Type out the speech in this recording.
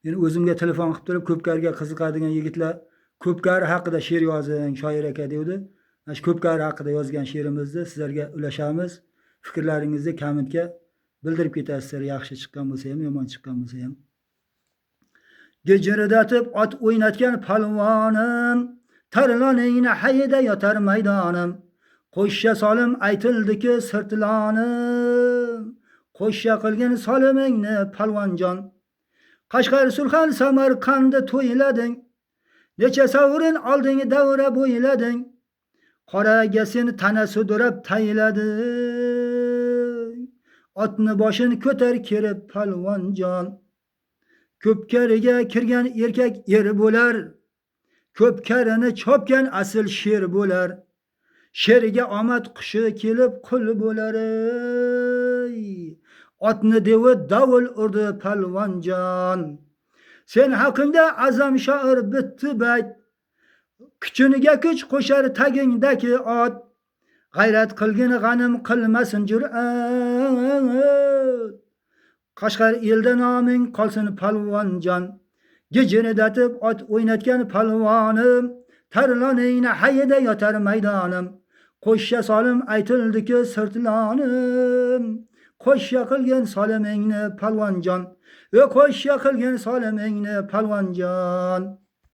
Endi o'zimga telefon qilib turib, ko'pkariga qiziqadigan yigitlar ko'pkari haqida she'r yozing, shoir aka devdi. Mana shu ko'pkari haqida yozgan she'rimizni sizlarga ulashamiz. Fikrlaringizni kommentga bildirib ketasizlar, yaxshi chiqqan bo'lsa ham, yomon chiqqan bo'lsa ham. Gijirdatib ot o'ynatgan palvonim, Tarloningni hayida yotar maydonim. Qo'shsha solim aytildiki sirtlonim, qo'shsha qilgin solimingni palvonjon. Qashqar, Surxon, Samarqandni to'ylading, necha savrin olding davra bo'ylading. Qoraga sen tana sudrab taylading, otni boshin ko'tar kerib palvonjon. Ko'pkariga kirgan erkak er bo'lar, ko'pkarini chopgan asl sher bo'lar. Sherga omad qushi kelib qul bo'lar. Ey. Otni devi davul urdi palvonjon. Sen haqingda azam shoir bitdi bayt. Kuchiniga kuch qo'shar tagingdagi ot. G'ayrat qilgin g'anim qilmasin jur'at. Qashqar elda noming qolsin palvonjon. Gijirdatib ot o'ynatgan palvonim, Tarloningni hayida yotar maydonim. Qo'shsha solim aytildiki sirtlonim, qo'shsha qilgin solimingni palvonjon. Qo'shsha qilgin solimingni palvonjon.